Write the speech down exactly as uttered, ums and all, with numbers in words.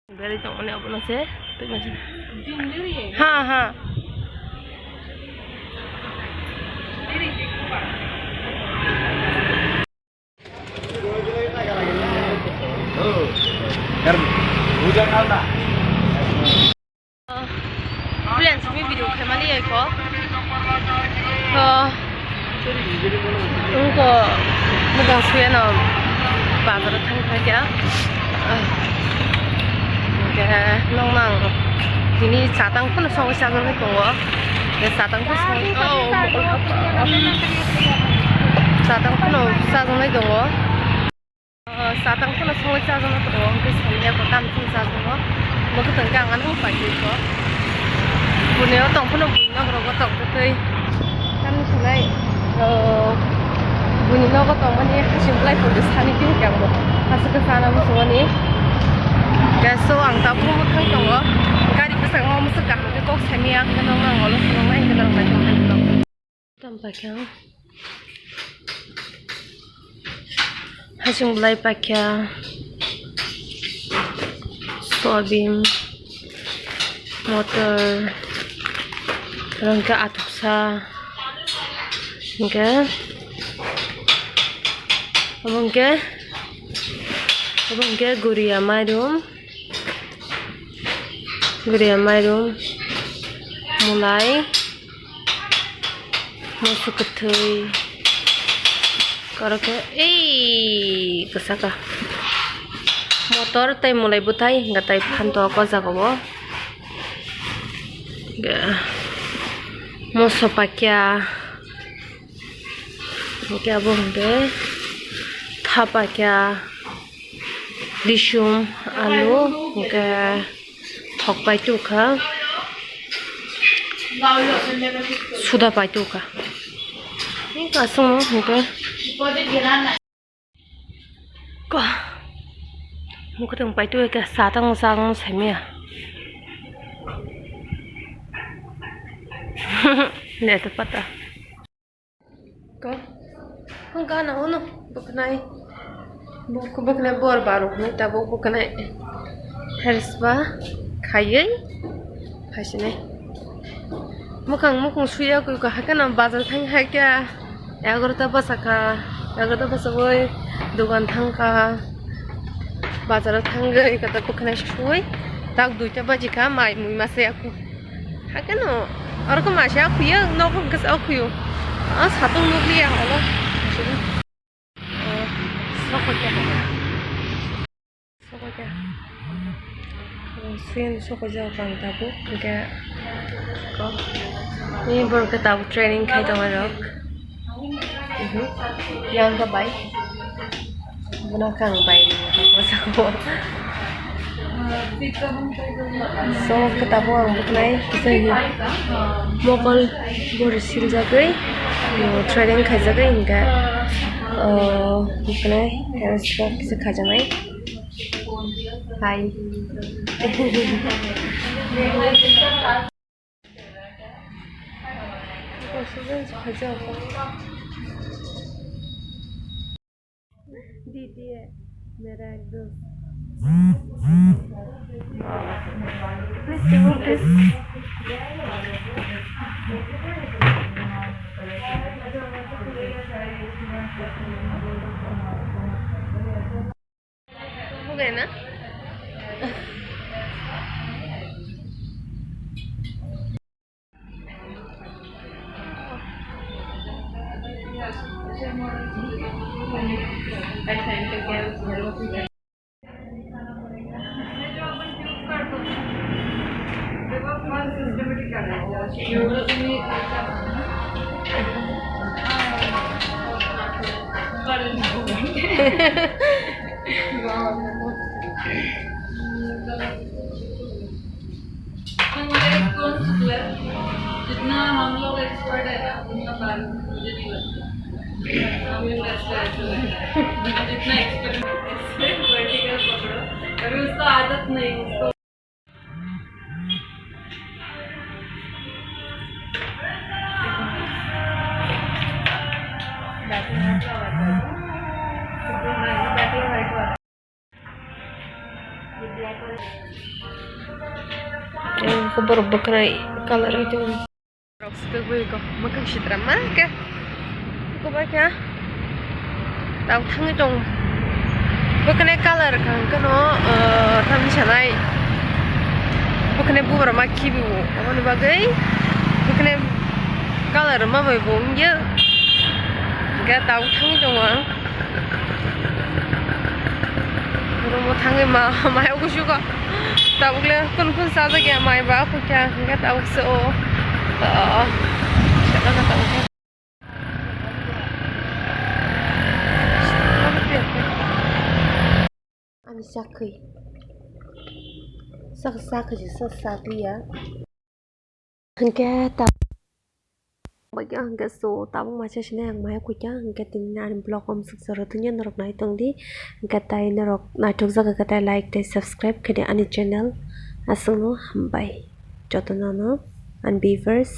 Beri tongmani obono se twi masa. Ha, ha. Friends, mi video khaimani eko. To, wngko, mwkang suyano bazaro thang kha kya. Hwnkhe noknang tini chatang phano songwi chajaknai tongo. Chatang phano songwi, oh, chatang phano chajaknai tongo. Oh, chatang phano songwi chajakna tongo, hwnkhe songya bo tam chini chajakno. Bo kwthwng khe ang ano paitwi kho. Bunio tong phano bui nok rogo tong twi. Tamni sanai, oh, buini nogo tongmani hasing bwlai phudu sani phini khe ang bo. Aswk khe sana muchungmani. Khe so ang tabuk mwthang tongo. Gari bwskango mwswk kaham khe kok saimaya, hwnkhe nokno ang olo phunuknai, hwnkhe norok naitongthai. Tam paikha. Hasing bwlai paikha. Soyabin, motor, aro hwnkhe athuksa, hwnkhe, obo hwnkhe, obo hwnkhe guria mairum. Guria mairum, mulai, moso kwthwi, oro khe ei kwchaka motor tei mulai bwthai hwnkhe tei phan tok o jaga o moso paikya hwnkhe abo hwnkhe tha paikya. Disum, alu, hwnkhe thok pai tongkha, suda pai tongkha. Aswkno hwnkhe ko, mwkhwtwng pai tongkha, chatang chang saimaya. Neta pata. Ko, hwnkha no, uno bwkhnai, bwk-, bwkhnai bor barok hinwi tabuk bwkhnai hersba khaiwi phaisinai. Mwkhang, mwkhang suya kwi kha, haikhe no bazar thang haikhe egarota bwsakha, egarota bwsagwi dogan thangkha, bazaro thangwi kata bwkhnai suwi tak duita bajikha, mai mui masa yaku. Hakeno, oro khe masa akhuyo, nogo kisa akhuyo. Ah, satung nukliya, olo. Oh, sokokya. Sokokya. Oh, sini sokokya kang tabu, hingke ko. Ini borok khe tabu training khai tongo rok. Mhm. Yang khe bai. Bono khe ang bai rwngo, masa o. So, khe tabuk ang bwkhnai kisa hi mokol bori siljagwi, training khaijagwi hwnkhe, o, bwkhnai, kisa khajaknai. Hai. दीदी है मेरा एक दोस्त। Please remove this. हो गया ना? जितना हम लोग एक्सपर्ट है ना, उतना पार मुझे नहीं लगता। हम लोग ऐसे, ऐसे लगता है। जितना एक्सपेरिमेंट, वर्टिकल पकड़ो, अभी उसको आदत नहीं, उसको Borok bwkhwnai colour wi tongo. Rok swkagwi kok mwkhang sitra ma khe. Kobai khe tao thangwi tongo. Bwkhwnai colour kha hwnkhe no, ah, tamni sanai. Bwkhwnai bubra ma khibi o. Aboni bagwi bwkhwnai colour ma bai bo wngya. Hwnkhe tao thangwi tongo ang. Room o thangwi ma, mai kusugo. Tabuk le kun kun sajak ya mai ba, kho kya hwnkhe tabuk se o. Ah, sana na tabuk. Ani sakhi. Sak sakhi, sak sakhi ya. Hwnkhe ta-, hwnkhe so tabuk maisa sinai ang maya khuikha, hwnkhe tini ani vlog om suk jora thungya norok nai tongdi, hwnkhe tai norok naithok jaga khe tai like tei subscribe khe di ani channel. Aswkno hambai jotono no ani viewers.